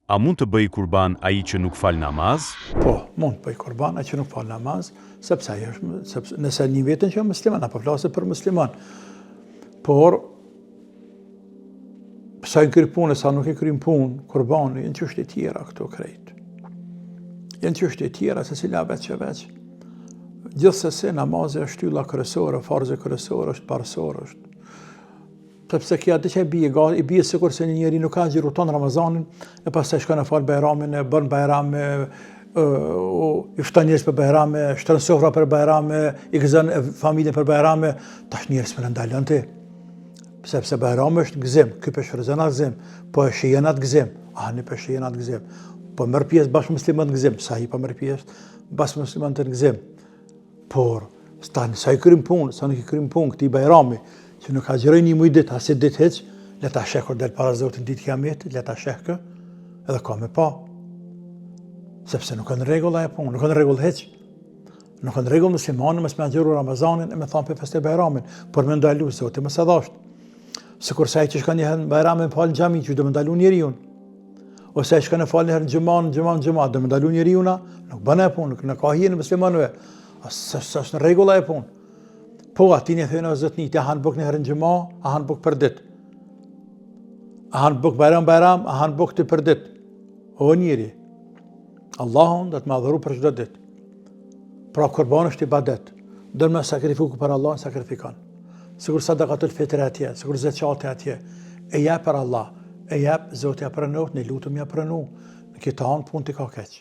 A mund të bëjë kurban ai që nuk fal namaz? Po, mund të bëjë kurban ai që nuk fal namaz, sepse ai është, sepse nëse e nin veten që është musliman, apo flasim për musliman. Por sa i kryn punë, sa nuk i kryn punë, kurbani, janë çështje tjera këto krejt. Janë çështje tjera, secila veç e veç. Gjithsesi, namazi është shtylla kryesore, farzi kryesor, është parësor, është Sepse kjo atë që i bie, i bie sikurse një njeri nuk ka agjëru tonë Ramazanin, e pastaj shkon e fal Bajramin, e bën Bajram, e, o, i fton njerëz për Bajram, e shtron sofra për Bajram, e, i gëzon familjen për Bajram, tash njerëz po ndalon ti. Sepse Bajrami është gëzim, ky po shfrytëzon atë gëzim, po e shijon atë gëzim, ani po shijon atë gëzim. Po merr pjesë bashkë me muslimanët në gëzim, sa i po merr pjesë bashkë me muslimanët në gëzim. Por, tani, sa i kryn punë, sa nuk i kryn punë këtij Bajrami, që nuk agjëroi një muj ditë, as ditë hiç, le ta sheh kur del para Zotit në ditë kiametit, le ta sheh kë, edhe ka me pa. Sepse nuk në rregull ajo punë, nuk në rregull hiç. Nuk në rregull muslimani mos me agjëru Ramazanin e me thanë pe festoj Bajramin, por me ndalu Zoti mos e dhashtë. Sikurse ai që shkon një herë në Bajram e fal në xhami, që do me ndalu njeriun. Ose ai shkon e fal një herë në xhuma, në xhuma, në xhuma, do me ndalu njeriun, nuk bën ajo punë, nuk ka hije në muslimanëve. As s'është në rregull ajo punë. Po atij i thonë o zotni, ti han bukë një herë në xhuma, a han bukë për ditë. A han bukë bajram bajram, a han bukë ti për ditë. O njeri, Allahun do të me adhuru për çdo ditë. Pra kurban është ibadet. Do me sakrifiku për Allahun, sakrifikon. Sikur sadakatul fitri atje, sikur zeqati atje. E jep për Allah, e jep, Zoti ja pranon, ne lutem ja pranu. Në këtë anë punë t'i ka keq.